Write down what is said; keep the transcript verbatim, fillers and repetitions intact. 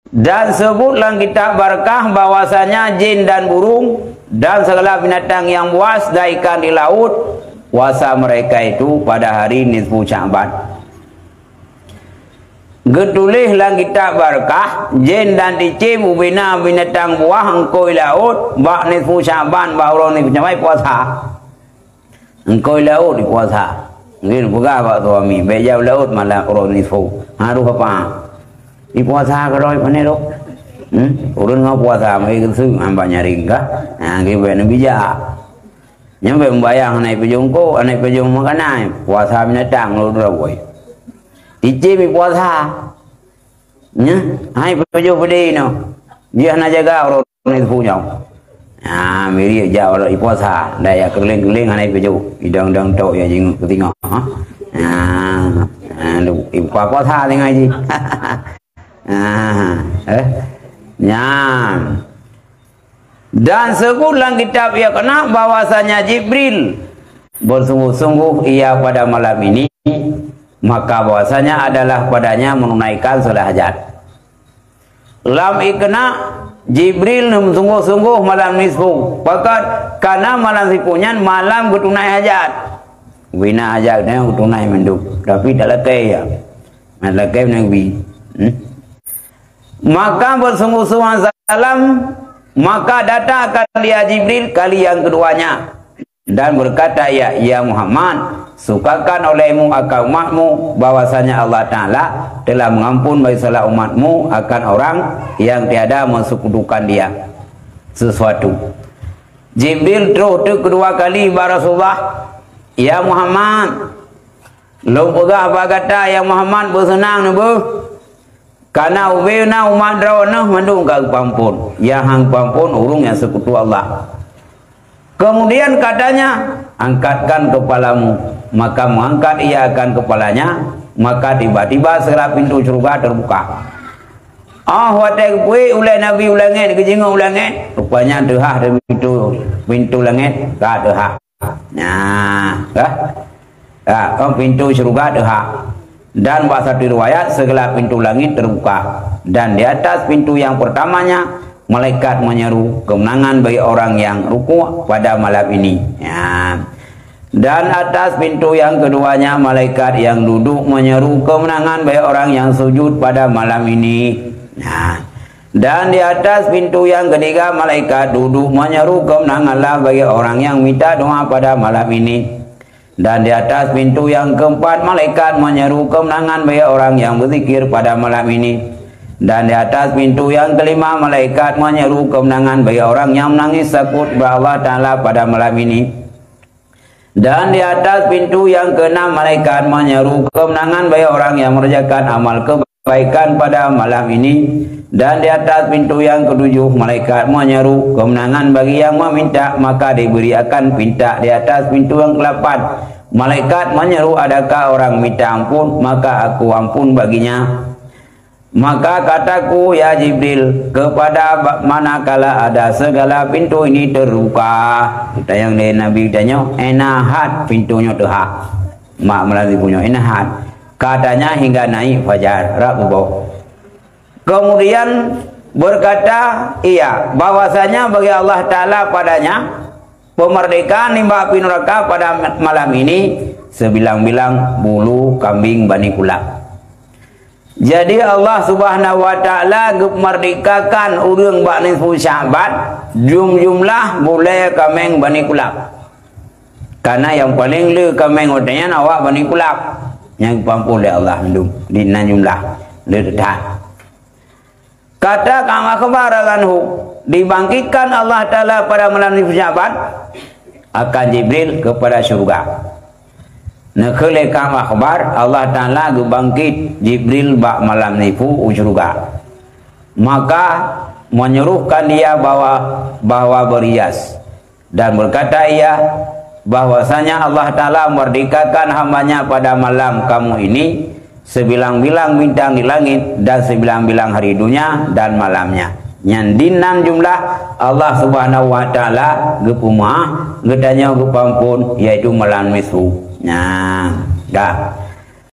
Dan sebut lam kitab Barakah bahwasanya jin dan burung dan segala binatang yang buas dan ikan di laut, puasa mereka itu pada hari nisfu Sya'ban. Geutuléh lam kitab Barakah, jin dan cicém ubena binatang buah eungkôi laôt bak nisfu Sya'ban, bak uroe nisfu Sya'ban puasa. Eungkôi laôt dipuasa. Mungkin peugah bak suami, "Bèk jak laôt malam uroe nisfu." Harôh apa? Dipuasa keudroe pané lom. Hmm? Ureueng ngon puasa, mari keuseuk hamba nyaring kah? Ha, geuh bèk neubijak. Nyan bèk membayang aneuk pajôh eungkôt, aneuk pajôh makanan, puasa binatang lôn rawai. Cicém puasa. Nyan, hai pajôh peudeh nyoe. Jih hana jaga uroe nisfu nyoe. Ha, miri jak uroe puasa, dak jak keuling-keuling hana pajôh. Idong-dong tok ya jinguk keu singoh. Ha. Ha, ha, lu, puasa tengah jih. Ha, eh. Nyan. Dan sebut lam kitab Iqna bahwasanya Jibril bersungguh-sungguh ia pada malam ini, maka bahwasanya adalah padanya menunaikan salat hajat. Lam Iqna, Jibril bersungguh-sungguh malam nisfu. Pakat, karena malam nisfu nyan malam geutunai hajat. Ubena hajat nyan geutunai mandum, tapi dak lakèe ya. Dak lakèe Nabi. Hmm? Maka bersungguh-sungguh salam, maka datang akan dia Jibril kali yang keduanya dan berkata, "Ya, ya Muhammad, sukakan olehmu akan umatmu bahwasanya Allah Ta'ala telah mengampun bagi salah umatmu akan orang yang tiada mensekutukan Dia sesuatu." Jibril troh teuk keudua kali bak Rasulullah, "Ya Muhammad, lôn peugah bak gata, ya Muhammad, beuseunang neubeuh. Kana ubé na umat droeneuh mandum ka geupeuampon, nyang han geupeuampon ureueng nyang seukutu Allah." Kemudian katanya, "Angkatkan kepalamu." Maka meuangkat ia akan kepalanya, maka tiba-tiba segala pintu syurga terbuka. Oh, watèe geupeuék ulèe Nabi u langèt, geujingok u langèt, rupanya teuhah di pintu, pintu langèt ka teuhah. Nah, ka? Ka, oh, pintu syurga teuhah. Dan bak satu riwayat, segala pintu langit terbuka. Dan di atas pintu yang pertamanya, malaikat menyeru kemenangan bagi orang yang rukuk pada malam ini. Ya. Dan atas pintu yang keduanya, malaikat yang duduk menyeru kemenangan bagi orang yang sujud pada malam ini. Nah, dan di atas pintu yang ketiga, malaikat duduk menyeru kemenanganlah bagi orang yang minta doa pada malam ini. Dan di atas pintu yang keempat, malaikat menyeru kemenangan bagi orang yang berzikir pada malam ini. Dan di atas pintu yang kelima, malaikat menyeru kemenangan bagi orang yang menangis takut kepada Allah Ta'ala pada malam ini. Dan di atas pintu yang keenam, malaikat menyeru kemenangan bagi orang yang mengerjakan amal kebaikan pada malam ini. Dan di atas pintu yang ketujuh, malaikat menyeru kemenangan bagi yang meminta, maka diberi akan pinta. Di atas pintu yang kelapan, malaikat menyeru, "Adakah orang minta ampun, maka aku ampun baginya." Maka kataku, "Ya Jibril, kepada ba-, manakala ada segala pintu ini terbuka?" Tanyong lé Nabi tanyoe, "Ena hat pintu nyoe teuhah?" Mak meulari punyoe, "Ena hat." Katanya hingga naik fajar, rab buboh. Kemudian berkata, "Iya, bahwasanya bagi Allah Ta'ala padanya pemerdekaan nibak api neraka pada malam ini sebilang-bilang bulu kambing Bani Kulab." Jadi, Allah Subhanahu wa Ta'ala geumerdekakan ureuëng bak nisfu Sya'ban, jum-, jumlah bulée kaméng Bani Kulab. Karena nyang paleng le kaméng watée nyan awak Bani Kulab. Nyang geupampôh lé Allah mandum, di nan jumlah, le that. Kata Ka'ab Akhbar radhiyallahu anhu, dibangkitkan Allah Ta'ala pada malam nisfu Sya'ban akan Jibril kepada syurga. Neukheun lé Ka'ab Akhbar, Allah Ta'ala geubangkit Jibril bak malam nisfu u syurga. Maka menyuruhkan dia bahwa, bahwa berhias. Dan berkata ia, bahwasanya Allah Ta'ala merdekakan hambanya pada malam kamu ini, sebilang-bilang bintang di langit dan sebilang-bilang hari dunia dan malamnya. Nyan dinan jumlah Allah Subhanahu wa Ta'ala geupeumaáh, geutanyoe geupampôn, yaitu malam nisfu. Nah, dah.